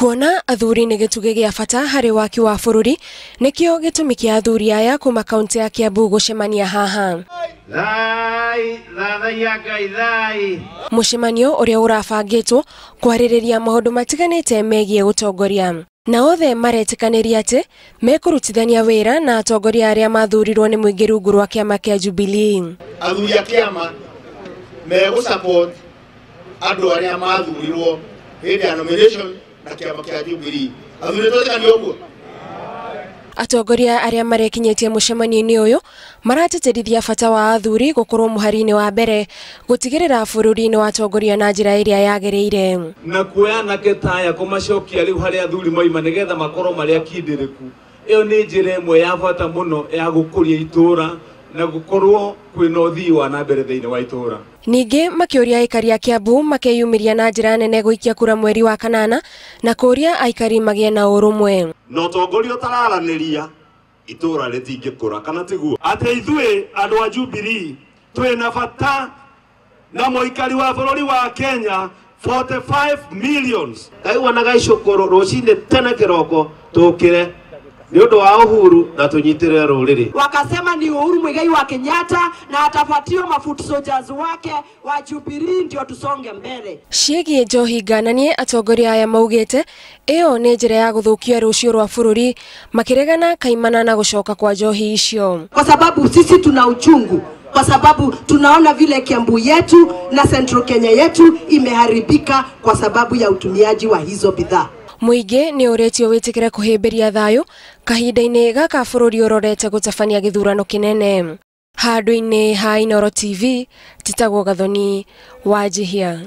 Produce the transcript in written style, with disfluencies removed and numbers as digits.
Kuona athuri nĩ gĩtugĩ gĩa bata harĩ waki wa bũrũri, nĩkĩo gĩtũmi kĩa athuri aya kuma kaunti ya Kiambu gũcemania haha. Mũcemanio ũrĩa ũrabangĩtwo kwarĩrĩria maũndũ matiganĩte megiĩ ũtongoria. Na othe maretĩkanĩria atĩ mekũrutithania wĩra na atongoria arĩa mathurirwo nĩ mũingĩ rungu rwa kĩama kĩa Jubilee. Athuri a kĩama megũ support andũ arĩa mathurirwo hĩndĩ ya nomination na kĩama kĩa Jubilee. Athuri twetĩkania ũguo. Atongoria arĩa marekinyĩtie mũcemanio-inĩ ũyũ maratĩtĩrithia bata wa athuri gũkorwo mũhari-inĩ wa mbere gũtigĩrĩra bũrũri nĩ watongorio na njĩra ĩrĩa yagĩrĩire. Na kuoya anake ta aya kũmacokia rĩu harĩa athuri moima nĩgetha makorwo marĩ akindĩrĩku, ĩyo nĩ njĩra ĩmwe ya bata mũno ya gũkũria itũũra na gũkorwo kwĩna ũthii wa na mbere thĩinĩ wa itũũra. Ningĩ makĩũria aikari a Kiambu makeyumĩria na njĩra nene gũikia kura mweri wa kanana na kũũria aikari magĩe na ũrũmwe. Na ũtongoria ũtararanĩria itũũra rĩtingĩkũra, kana tiguo? Atĩ ithuĩ andũ a Jubilee twĩna bata na mũikari wa bũrũri wa Kenya 45 millions. Kaigua na gaicũkũrũ rũcinĩ tene kĩroko tũkĩre nĩ ũndũ wa uhuru na tũnyitĩrĩre rũrĩrĩ. Wakasema ni Uhuru Muigai wa Kenyatta na atafuatio mafoot soldiers wake wa Jubilee ndio tusonge mbele. Ciĩgiĩ njohi ngananie, atongoria aya maugĩte ĩyo nĩ njĩra ya gũthũkia rũciũ rwa bũrũri, makĩregana kaimana na gũcoka kwa njohi icio. Kwa sababu sisi tuna uchungu, kwa sababu tunaona vile Kiambu yetu na Central Kenya yetu imeharibika kwa sababu ya utumiaji wa hizo bidhaa. Mũingĩ nĩ ũrĩtio wĩtĩkĩre kũhĩmbĩria thayũ kahinda-inĩ gaka bũrũri ũrorete gũtabania gĩthurano kĩnene. Handũ-inĩ ha Inooro TV, Titagwo Gathoni wa Njihia.